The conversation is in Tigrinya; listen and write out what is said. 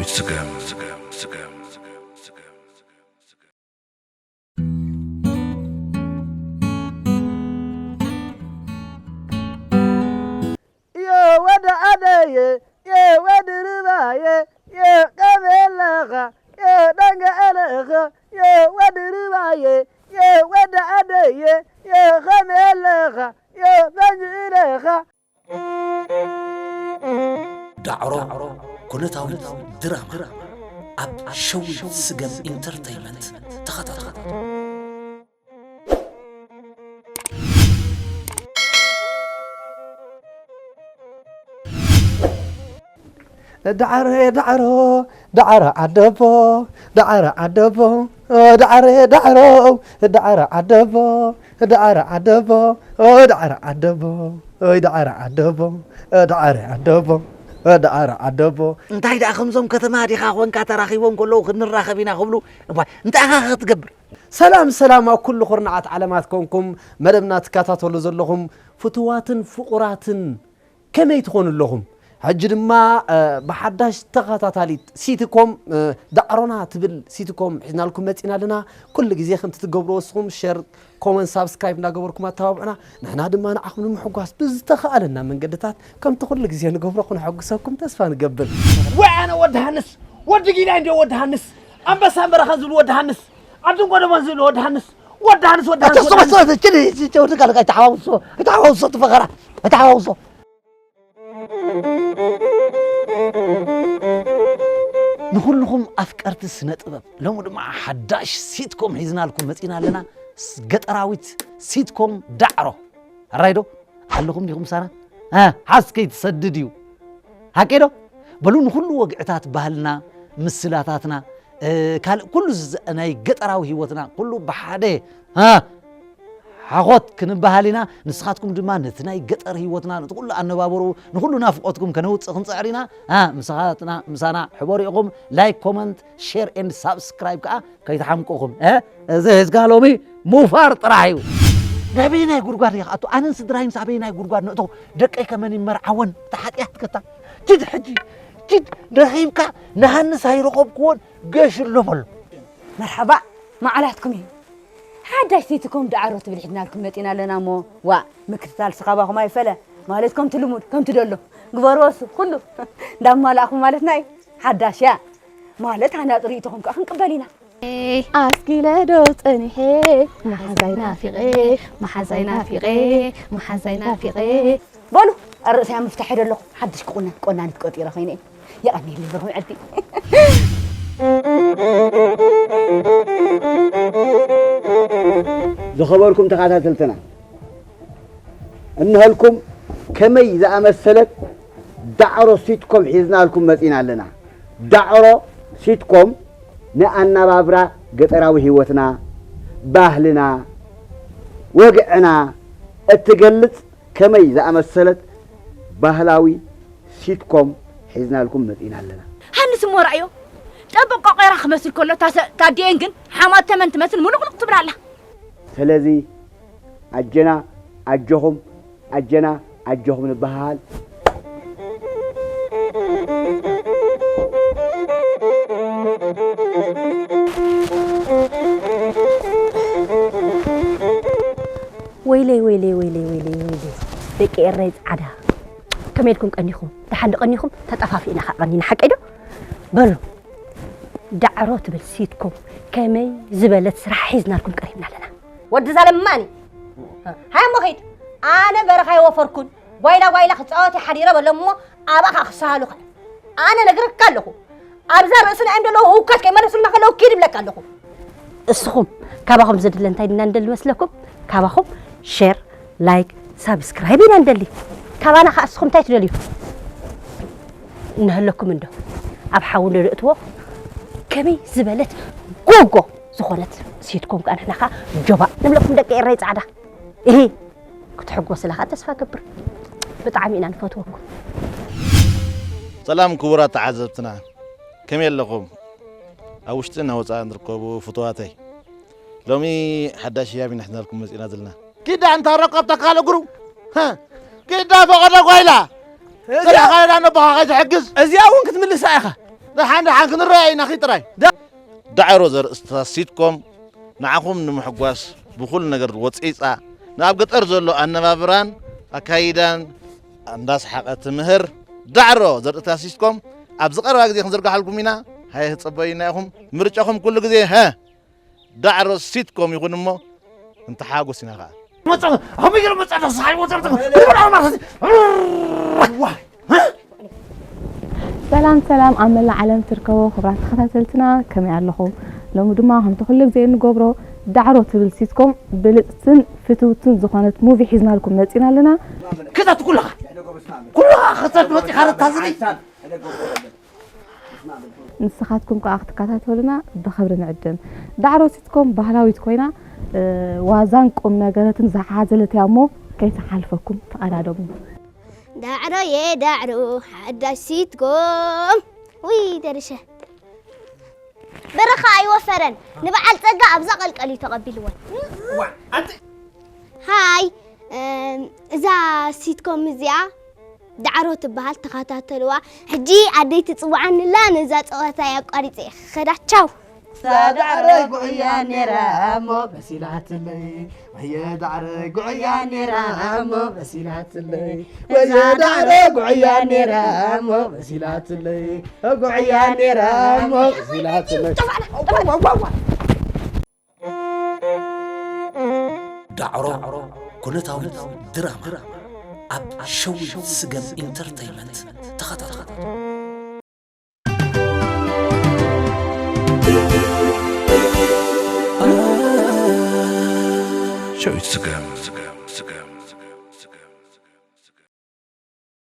ስገም የወዲ ዓደየ የወዲ ርባየ የቀበለኻ የደንገ ኣለኻ የወዲ ርባየ የወዲ ዓደየ የኸመለኻ የፈንጅለኻ ዳዕሮ ኩነታዊት ድራማ ኣብ ሸዊት ስገም ኢንተርተይመንት ተኸታተሉ። ዳዕሮ ዳዕሮ ዳዕሮ ዓደቦ ዳዕሮ ዓደቦ ዳዕሮ ዳዕሮ ዳዕሮ ዓደቦ ዳዕሮ ዓደቦ ዳዕሮ ዓደቦ ዳዕሮ ዓደቦ ዳዕሮ ዓደቦ ዳዕሮ ዓደቦ እንታይ ደኣ ከምዞም ከተማ ዲኻ ኮንካ ተራኺቦም ከለዉ ክንራኸብ ኢና ክብሉ እባ እንታይ ኢኻ ክትገብር ሰላም ሰላም ኣብ ኩሉ ኩርናዓት ዓለማት ኮንኩም መደብና ትከታተሉ ዘለኹም ፍቱዋትን ፍቑራትን ከመይ ትኾኑ ኣለኹም? ሕጂ ድማ ብሓዳሽ ተኸታታሊት ሲቲኮም ዳዕሮና ትብል ሲቲኮም ሒዝናልኩም መፂና ኣለና። ኩሉ ግዜ ከምቲ ትገብርዎ እስኹም ሸር፣ ኮመንት፣ ሳብስክራይብ እናገበርኩም ኣተባብዑና። ንሕና ድማ ንዓኹም ንምሕጓስ ብዝተኻእለና መንገድታት ከምቲ ኩሉ ግዜ ንገብሮ ክነሐጉሰኩም ተስፋ ንገብር። ወይ ኣነ ወዲ ሃንስ፣ ወዲ ጊላይ እንዲዮ ወዲ ሃንስ፣ ኣንበሳን በረኻን ዝብሉ ወዲ ሃንስ፣ ዓድን ጎደቦን ዝብሉ ወዲ ሃንስ፣ ወዲ ሃንስ፣ ወዲ ሃንስ፣ ወዲ ሃንስ። ተሓዋውሶ፣ ተሓዋውሶ፣ ተፈኸራ፣ ተሓዋውሶ። ንኹልኹም ኣፍቀርቲ ስነ ጥበብ ሎሚ ድማ ሓዳሽ ሲትኮም ሒዝናልኩም መፂና ኣለና። ገጠራዊት ሲትኮም ዳዕሮ ኣራይ ዶ ኣለኹም ዲኹም ሳና ሓስ ከይትሰድድ እዩ ሓቂ ዶ በሉ ንኹሉ ወግዕታት ባህልና ምስላታትና ካልእ ኩሉ ናይ ገጠራዊ ህይወትና ኩሉ ብሓደ ሓኾት ክንበሃል ኢና። ንስኻትኩም ድማ ነቲ ናይ ገጠር ህይወትና፣ ነቲ ኩሉ ኣነባበሩ፣ ንኹሉ ናፍቆትኩም ከነውጽእ ክንጽዕር ኢና። ምሳና ሕበሩ ኢኹም። ላይክ፣ ኮመንት፣ ሼር ኤንድ ሳብስክራይብ ከኣ ከይትሓምቁኹም። እዚ ሒዝካ ሎሚ ምውፋር ጥራሕ እዩ። ናበየናይ ጉድጓድ እየ ክኣቱ? ኣነን ስድራይንስ ኣበየናይ ጉድጓድ ንእቶ? ደቀይ ከመን ይመርዓወን? እቲ ሓጢኣት ከታ ጅድ ሕጂ ጅድ ደኺምካ ንሃንስ ኣይረኸብክዎን ገሽ ኣሎ በሎ። መርሓባ መዓላትኩም እዩ። ሓዳሽ ሲትኮም ዳዕሮ ትብል ሒዝናልኩም መፂና ኣለና እሞ ዋእ ምክትታል ስኻባኹም ኣይፈለ ማለት ከምቲ ልሙድ ከምቲ ደሎ ግበርዎ እሱ ኩሉ እንዳማላእኹም ማለትና እዩ። ሓዳሽ እያ ማለት ሃናፂ ርእይቶኹም ከዓ ክንቅበል ኢና። ኣስጊለ ዶ ፀኒሐ መሓዛይ ናፊቐ መሓዛይ ናፊቐ መሓዛይ ናፊቐ በሉ ኣብ ርእሰያ ምፍታሕ ዶ ኣለኹ ሓድሽ ክቑነን ቆናኒት ቆጢረ ኮይነ እየ። የቐንየለይ ብርኹም ዕድል። ዝኸበርኩም ተኸታተልትና እንሀልኩም ከመይ ዝኣመሰለት ዳዕሮ ሲትኮም ሒዝናልኩም መፂና ኣለና። ዳዕሮ ሲትኮም ንኣናባብራ ገጠራዊ ህይወትና፣ ባህልና፣ ወግዕና እትገልፅ ከመይ ዝኣመሰለት ባህላዊ ሲትኮም ሒዝናልኩም መፂና ኣለና። ሃንስ እሞ ራእዮ ጠብቕ ቆቄራ ክመስል ከሎ እታ ዲኤን ግን ሓማት ተመን ትመስል ሙሉቕሉቕ ትብል ኣላ። ስለዚ ኣጀና ኣጆኹም ኣጀና ኣጆኹም ንበሃል። ወይለይ ወይለይ ወይለይ ወይለይ ወይለይ ደቂ ኤረይ ጻዕዳ ከመይ ኢልኩም ቀኒኹም? ደሓን ዶ ቀኒኹም? ተጠፋፊእና ከኣ ቀኒና ሓቀይ ዶ? በሉ ዳዕሮ ትብል ሲትኮም ከመይ ዝበለት ስራሕ ሒዝናልኩም ቀሪብና ኣለና። ወዲ እዛ ለማኒ ሃይ እሞ ኺድ ኣነ በረኻ ይወፈርኩን ጓይላ ጓይላ ክፃወት ሓዲረ በሎም እሞ ኣብኣ ከዓ ክሰሃሉኻ ኣነ ነግረካ ኣለኹ ኣብዛ ርእስና እዮም ዘለዉ ህውካት ከይመለሱልና ከለዉ ኪድ ይብለካ ኣለኹ እስኹም ካባኹም ዘድለ እንታይ ድና ንደሊ መስለኩም ካባኹም ሸር ላይክ ሳብስክራይብ ኢና ንደሊ ካባና ከዓ እስኹም እንታይ ትደልዩ እንሀለኩም እንዶ ኣብ ሓዊ እንዶ ደእትዎ ከመይ ዝበለት ጎጎ ዝኾነት ሴትኮም ከዓ ንሕና ከዓ ጆባእ ንብለኩም ደቂ ኤረይ ፃዕዳ እሂ ክትሕጎስላ ከዓ ተስፋ ገብር ብጣዕሚ ኢና ንፈትወኩም ሰላም ክቡራት ተዓዘብትና ከመይ ኣለኹም ኣብ ውሽጥን ኣብ ወፃእን ዝርከቡ ፍትዋተይ ሎሚ ሓዳሽ ህያብ ኢና ሒዝናልኩም መፂና ዘለና ግዳ እንታ ረቀብ ተካል እግሩ ግዳ ፈቐዶ ጓይላ ስራሕ ካይዳ ነቦኻ ከይትሕግዝ እዚኣ እውን ክትምልሳ ኢኻ ደሓን ደሓን ክንረኣይ ኢና፣ ኺድ ጥራይ። ዳ- ዳዕሮ ዘርእስታ ሲትኮም ንዓኹም ንምሕጓስ ብኹሉ ነገር ወፂፃ፣ ንኣብ ገጠር ዘሎ ኣነባብራን ኣካይዳን እንዳስሓቐ ትምህር። ዳዕሮ ዘርእስታ ሲትኮም ኣብዚ ቀረባ ግዜ ክንዝርግሓልኩም ኢና። ሃየ፣ ህፀበዩና ኢኹም። ምርጫኹም ኩሉ ግዜ፣ ሀ፣ ዳዕሮ ሲትኮም ይኹን እሞ፣ እንተሓጎስ ኢና ኸዓ። መጻ-፣ ከመይ ገይሩ መጻ-፣ ደስ ዝሓይ ወዘር-፣ ወዘር-፣ ወዘር-፣ ሰላም ሰላም፣ ኣብ መላእ ዓለም ትርከቡ ክቡራት ተኸታተልትና፣ ከመይ ኣለኹም? ሎሚ ድማ ከምቲ ኩሉ ግዜ እንገብሮ፣ ዳዕሮ ትብል ሲትኮም ብልጽትን ፍትውትን ዝኾነት ሙቪ ሒዝናልኩም መጺና ኣለና። ክታት ኩልኻ፣ ኩልኻ ክታት መጺኻ ረታዝኒ። ንስኻትኩም ከኣ ክትከታተሉና ብኽብሪ ንዕድም። ዳዕሮ ሲትኮም ባህላዊት ኮይና፣ እ፣ ዋዛን ቁም ነገረትን ዝሓዘለት እያ እሞ ከይትሓልፈኩም ተቐዳደሙ። ዳዕሮየ ዳዕሮ ሓዳሽ ሲትኮም። ውይ ደርሸ። በረኻ ኣይወፈረን። ንበዓል ጸጋ ኣብዛ ቀልቀል እዩ ተቐቢልወን። ሃይ፣ እም፣ እዛ ሲትኮም እዚኣ ዳዕሮ ትበሃል፣ ተኸታተልዋ። ሕጂ ኣደይ ትጽውዓኒ ኣላ፣ ነዛ ጸወታ እየ ኣቋሪጸ እየ ክኸዳ። ቻው። እዛ ዳዕሮ ጉዕያ ነይራ እሞ በሲላትለይ። ወየ ዳዕሮ ጉዕያ ነይራ እሞ በሲላትለይ። ወየ ዳዕሮ ጉዕያ ነይራ እሞ በሲላትለይ። ጉዕያ ነይራ እሞ በሲላትለይ። ዳዕሮ ኩነታዊት ድራማ ኣብ ሸዊት ስገም ኢንተርተይመንት ተኸታተሉ። ሸዊት ስገም።